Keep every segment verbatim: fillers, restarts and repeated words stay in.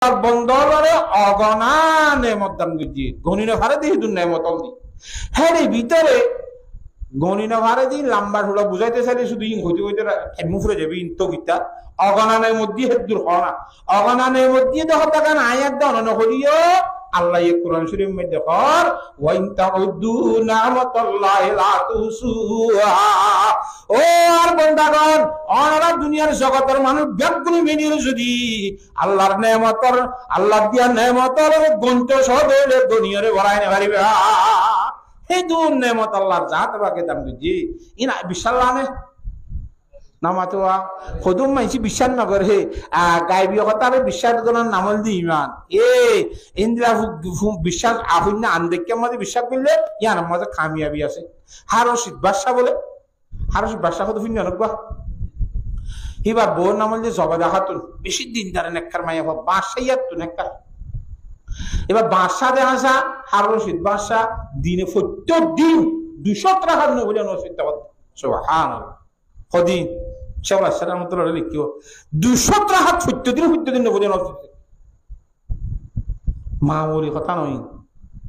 Ar bonda ókkolore ogoná neemot dan goijjé, goni no fare de hídun neemot ókkol di. Hér bútore goni no fare de lamba cúra buzáito sailé cúdu ín hoite hoite ra-, thaim fúrai zaibo, ín to kitta. Ogoná neemot di héddur hoó na. Ogoná neemot di de hotá gán añí ar de one no hoilé yó, Allaye Kuran Córif or maze hoór, "Wa in ta'uddu ni'matallahi la tuhsuha." Ó añár bondagon, onora duniyar zogotor manúc beggúne mili zodi Allar neemotor, Allar diya neemotor gonto sóde óile goniyóre borai no fariba. Hídun neemot Allar zate pake dan goijjé. Ín biccác lane? No mato ba. Hodún maincé biccác no gore. A, gaibi hotare biccác goron nam óilde iman. E, endilla fu-, fu-, biccác afuinna an deikká maze biccác goille, iyanor maze kamiyabi asé. Harun Rashid Bashá bole, Harun Rashid Bashá hoto fúinno no ba? Híbar bou nam óilde Zobeda Hatun. Beci dindar nekkar maiya fua, Bashá iyattú nekkar. Íbar Bashá de asé, Harun Rashid Bashá dine fottí din ducó rakát nofol nomaz foitto. Subhanallah. Hodin, Sheikhul Ashar rahmatullah alaih lekíbo, ducó rakát fottí din, fottí din nofol nomaz foitto. Mamuli hotá no.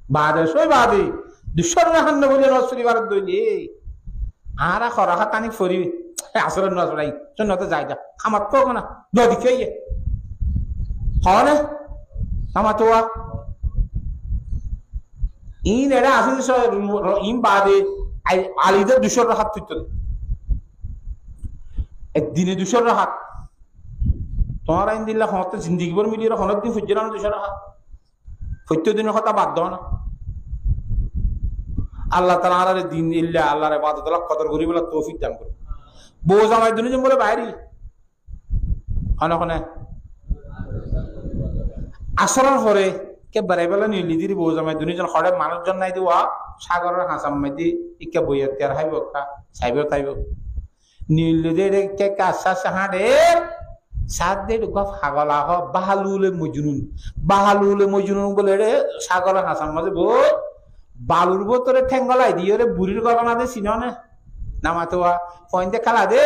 Bade sói bade, ducó rakát nofol nomaz fori fare de óile, añára hó rakát aní fori, e, asor nomaz forai, sunnot zai da, hamat ko na, dodi ke ye. Hone? Hamat wa. Ín ere asé de só-, ín bade, ai, ali de ducó rakát foitto de. Ek dine ducó rakát. Tuáñra endilla hoóñtte zindigi bór miliyóre honó din foijjó na ducó rakát? Foittó dinor hotá bad do na. Allah taala añárare din illa Allar ebadot olla kodor goríbolla toufik dan goró. Bou zamai dunizon bóle baári. Hone hone? Asóror fore ke beraibólla niyolli diri bou zamai dunizon hoçé manúic zon nai de wa, sagoror hañsar maze ikká boi ettiyar háibo ekká, saibo taibo. Nil de ere ke kassa sahade, sade ere gua fagol aho, Bahlule Mojnun. Bahlule Mojnun bole ere sagoror hañsar maze boi, balur bútore theng golai diyore burir gobana de sino ne? No mato ba, foinde kala de,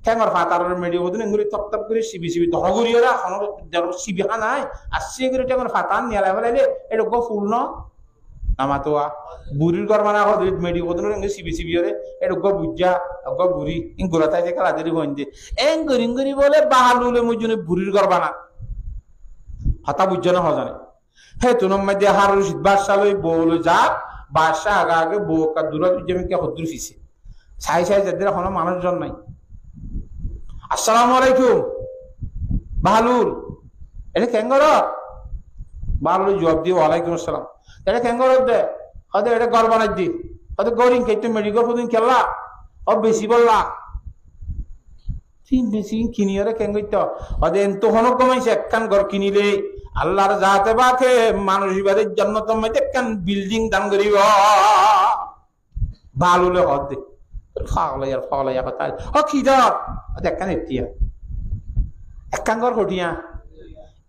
thengor fataror meçi bodun engori top top gori sibi sibi doro gori ora, hono doro sibi hanai, ar se gori thengor fatar niyalai felaile, ere gua ful no? No mato ba, burir gor bana hó de, meçi bodun ore engori sibi sibi ore, ere uggwá bujja, uggwá buri, in gura tai de kala deri hoinde. Engori, engori bole Bahlule Mojnune burir gor bana. Hotá bujjo na hozane. He tunor maze Harun Rashid Bashá loi bou loi zar, Bashá age age bou ekka durat ujjami ke hoddur fise. Sai sai zedde hono manúic zon nai. "Assalamu alaikum, Bahlul." "Ere kengoró?" Bahlule juwab diye, "Walaikum assalam." "Ere kengoró de?" Hode, "Ere gór banaidde." Hode, "Gór in keitto meçi gór fudin kella?" "O besi bolla." "Tin besi kiniyore kengoitto?" Hode, "Entú hono gom aise, ekkán gór kinile Allar zate pake manúic ibare jonnotor maze ekkán bilding dan goribo." Bahlule hoódde, "Fagolaiya, fagolaiya hotá." "O ki dor?" "O de ekkán ettiya." "Ekkán gór hotiya?"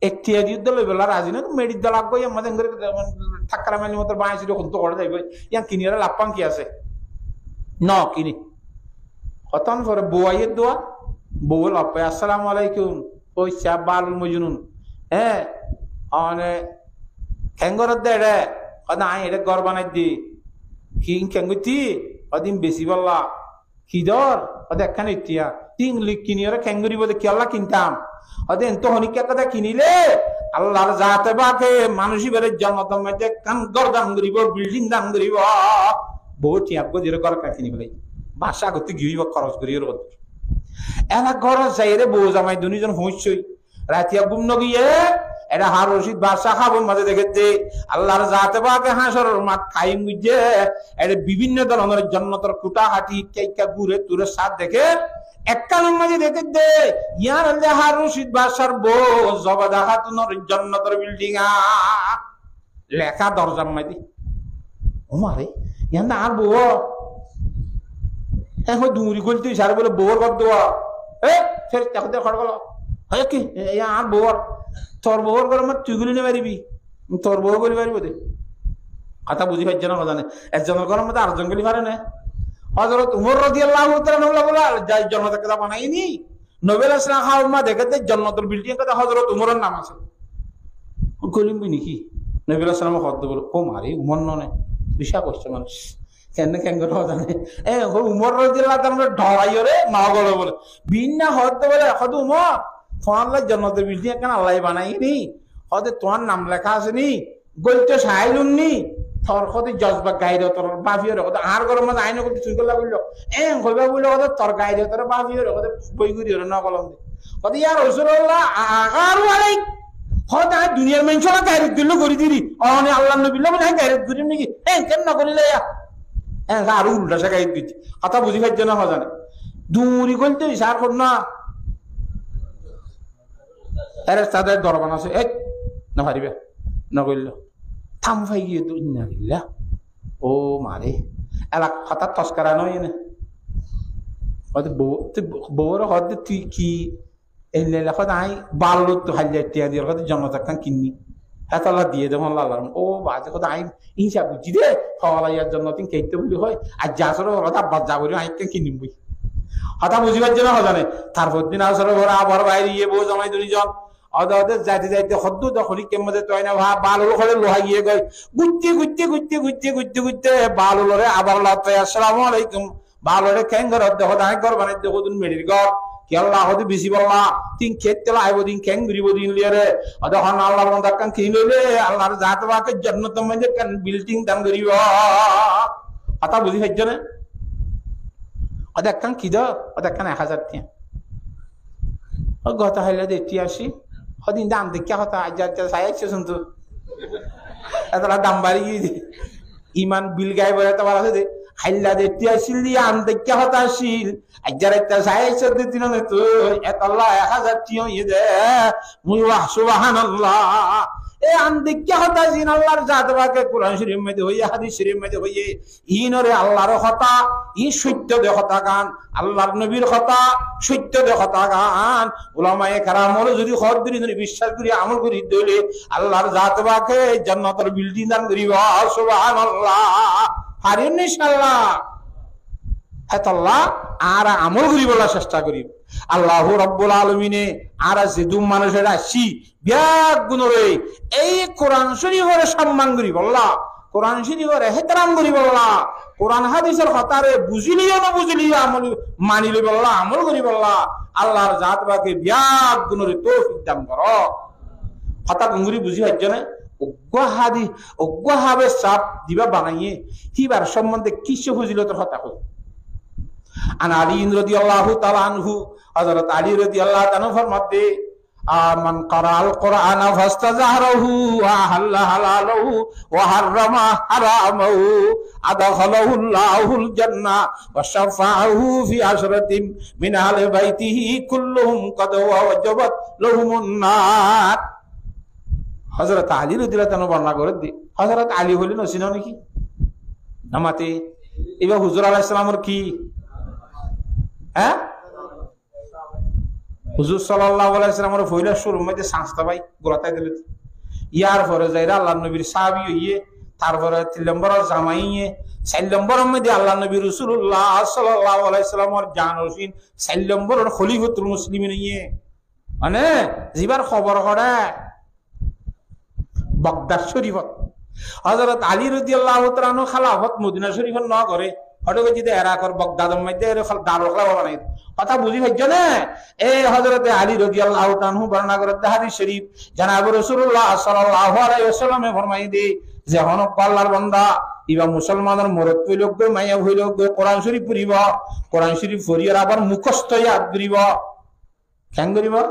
"Ettiya di uddo loibolla razi no, meçi dola goi amade engori takkara meli motor bañsi do kuntu gore zaibo. Iyan kiniyore laffan ki ase?" "No kini." Hotán fore bou aiyé duwa, bou lafai, "Assalamu alaikum." "Oicha Bahlul Mojnun." "He, one kengoró de ere?" Hode, "Añí ere gór banaidde." "Ki kengoitti?" "Hode in besi bolla." "Ki dor?" Hode, "Ekkán ettiya." "Tin lik kiniyore kengoribo de, kiyólla kintam?" Hode, "Entú honikka ekka de kinile Allar zate pake manúic ibare jonnotor maze ekkán gór dan goribo, bilding dan goribo." Bou tiya goi diyore gór ekkán kini felai. Bashá gottí giyói ba koros gori ore. Ela gór zaiyore bou zamai dunizon fóñiccoi. Ratiya gúm no giyé, ere Harun Rashid Bashá hábor maze dekédde, Allar zate pake hácoror mat kaim goijjé, ere bibinno dóronor jonnotor kuthá hati ikka ikka gure ture sá deké, ekkánor maze dekédde, iyan óilde Harun Rashid Bashár bou Zobeda Hátunor jonnotor bilding a. Leká dorjar maze. "O mare, iyan de añár bou." Ehón duñri gólti sare bole, "Bour gór duwa." "E, ferista hoó de hoçé golo?" "Hoó ki, e, e añár bou gór." "Tor bour gór mane tui goli no faribi? Tor bou goli faribo de?" Hotá buzi faijjó na, hotá ne? Ekzonor gór mane arekzon goli fare ne? Hozrot Umar rodiyallahu taala anhu bole, jai jonnot ekta banaiyé ni. Nobi alaihissalam hábor maze dekédde jonnotor bilding ekta Hozrot Umaror nam asé. Golim boi niki? Nobi aláihis salame hoódde bóle, "Ó mare, Umor noó né?" Bicá koicce manúc. Kenne, kengori hoó zane? E, hó Umor rodiyallahu taala anhu dhoraiyóre no gole bóle. Binna hoódde bóle, hoódde, "Umor, tuáñlla jonnotor bilding ekkán Allaye banaiyé ni? Hoódde tuáñr nam leká asé ni? Goittó sailum ni?" Tor hoódde jozba gairotor báfiyóre hoódde, "Añár góror mazé aino goittó tui golla goilló." E, hoiba bóle hoódde, "Tor gairotor báfiyóre hoódde boi gorí ore no golom de." Hoódde, "Ya Rosulallah, a-, agaru alaik." Hoódde, "Añí duniyar maincólla gairot goillé gorí diri. One Allar nobilla bóli añí gairot gorim niki? Eén ken no goríle ya?" Eén aró ulda cá gairot goijjé. Hotá buzí faijjó né, hozane? Duñri goilto isar hor na. Ferestade dorban asé, "Ei, no fariba." No goilló. Tham fai giyé to, inna lillah. Ó mare. Ela hotá toskara no óiye né? Hoódde bou, tui bou, boure hoódde tui ki Eilla eilla hoódde añí balulottu hailla tiañ diyóre hoódde jonnot ekkán kinní. Hétolla diyé de hoólla Allar. Ó baade hoódde añí hísab buijjí de, hoóla iyar jonnot ín keittó buli hoói, aijja asóre hoódde abbar za gorí añí ekkán kinním boi. Hotá buzí faijjó né hozane? Tarfor din asóre fore abar baire giyé bou zamai duni zon. Ode ode zaite zaite hoddúr de honíkkar mazé toi na, balul hoçé luhái giyé goi. Guitte guitte guitte guitte guitte guitte balulore abar loi toi, "Assalamu alaikum." Balore keng goródde, hoódde añí gór banaidde, hoódde meçir gór. Kiyólla? Hoódde bisibolla. Tin keittó laibo din, keng goribo din liyóre. Hoódde hon Allar banda, ekkán kini loile Allar zate pake jonnotor maze ekkán bilding dan goribo. Hotá buzí faijjó né? Hoódde ekkán ki do? Hoódde ekkán ek házar tiañ. Ó, goto hailla de tiañ así. Hoódde inde an deikká hotá, aijja, aijja sai aiccó cúntu. Etolla dam bari giyé de. Iman bil gaibor etobar asé de. Hailla de tiañ accíl de, an deikká hotá accíl. Aijja raitta sai aiccó de tin ané tui. Etolla ek házar tiañ óiye de. Mui wah, subhanallah. E an deikká hotá zin Allar zate pake Kuran Córif maze hoiye, Hádis Córif maze hoiye. Inore Allar hotá, in sóitto de hotá gán, Allar nobir hotá, sóitto de hotá gán. Ulamaye keram ókkole zodi hoódde ri zodi biccác gorí amol gorí dóile, Allar zate pake jonnotor bilding dan goribo. Subhanallah. Farir ni inshallah? Hétolla añára amol goribolla cesta gorí. Allahu Rabbul Alamine añára zedún manúic así, beggúnore ei Kuran Córiforé somman goríbolla, Kuran Córiforé ehtéram goríbolla, Kuran Hádisor hotáre buzíle yó no buzíle yó amol, mani loibolla, amol goríbolla Allar zat pake beggúnore toufik dan goró. Hotá gom gorí buzí faijjó né? Uggwá hádis, uggwá háfes sáb zibá banaiyé, híbar sombondé kissú fozilotor hotá hoó. An Ali radiyallahu taala anhu, Hozrot Ali radiyallahu taala anhu formadde, آه، من قرأ القرآن فاستظهره وأحل حلاله وحرم حرامه أدخله الله الجنة وشفعه في عشرة من أهل بيته كلهم قد وجبت لهم النار. Hozrot Ali radiyallahu taala anhu bornona gorédde. Hozrot Ali hoilé no sino niki? No mate. Iba huzur aláihis salamor ki? Há? Huzur sallallahu alaihi wasallamor foila cúrur maze sañsta bái, gura tákte. Yar fore zaiyóre Allar nobir sahabi óiye, tar fore tin lombor zamai óiye, sair lomboror maze Allar nobi Rosulullah sallallahu alaihi wasallamor janshín, sair lomboror kholifatul muslimin óiye. Mane, zibar hobor hoçé Bogdad Córifot. Hozrot Ali radiyallahu taala anhu hálafot Modina Córifot no goré. Hoçé goijjé de Erakor Bogdador maze ere hal-, Darul Hálafot banai. Hotá buzí faijjó né? E Hozrot Ali radiyallahu taala anhu bornona gorédde hádis córif, janabe Rosulullah sallallahu alaihi wasallame formaiyé de, ze honó Allar banda, iba musolmanor morot óile goi, maiya óile goi, Kuran Córif foribo, Kuran Córif foriyóre abar mukosto yad goribo. Keén goribo?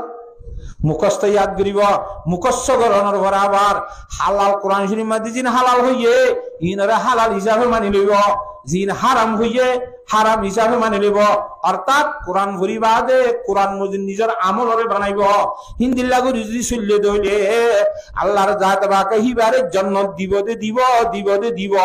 Mukosto yad goribo. Mukosto goronor fore abar halal, Kuran Córif maze zin halal hoiyé, inore halal hísafe mani loibo. Zin haram hoiyé, haram hísafe mani loibo. Ortát Kuran fori bade Kuran mozid nizor amolore banaibo. Híndilla gori zodi soille de óile, Allar zat pake híbare jonnot dibo de dibo, dibo de dibo.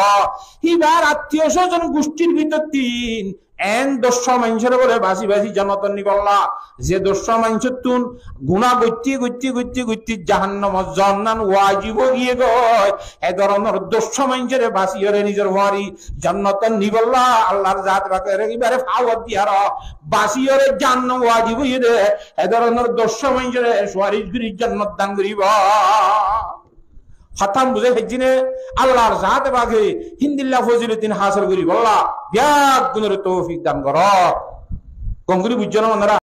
Híbar attiyo sozon gustir bútottin en doccwá maincóre bóle basi basi jonnotot nibolla. Ze doccwá maincóttun guná goitte goitte goitte goitte jahannamot zon nan wajib ói giyé goi, e dóronor doccwá maincóre basiyóre nizor fuari jonnotot nibolla Allar zat pake ibare fawar diyaró. Basiyóre jahannam wajib óiye de, e dóronor doccwá maincóre suwaric gorí jonnot dan goribo. Hotá buzá faijjó né? Allar zaáte pake híndilla fozilot ín hásil goríbolla beggúnore toufik dan goró. Gom gorí buijjó né onora?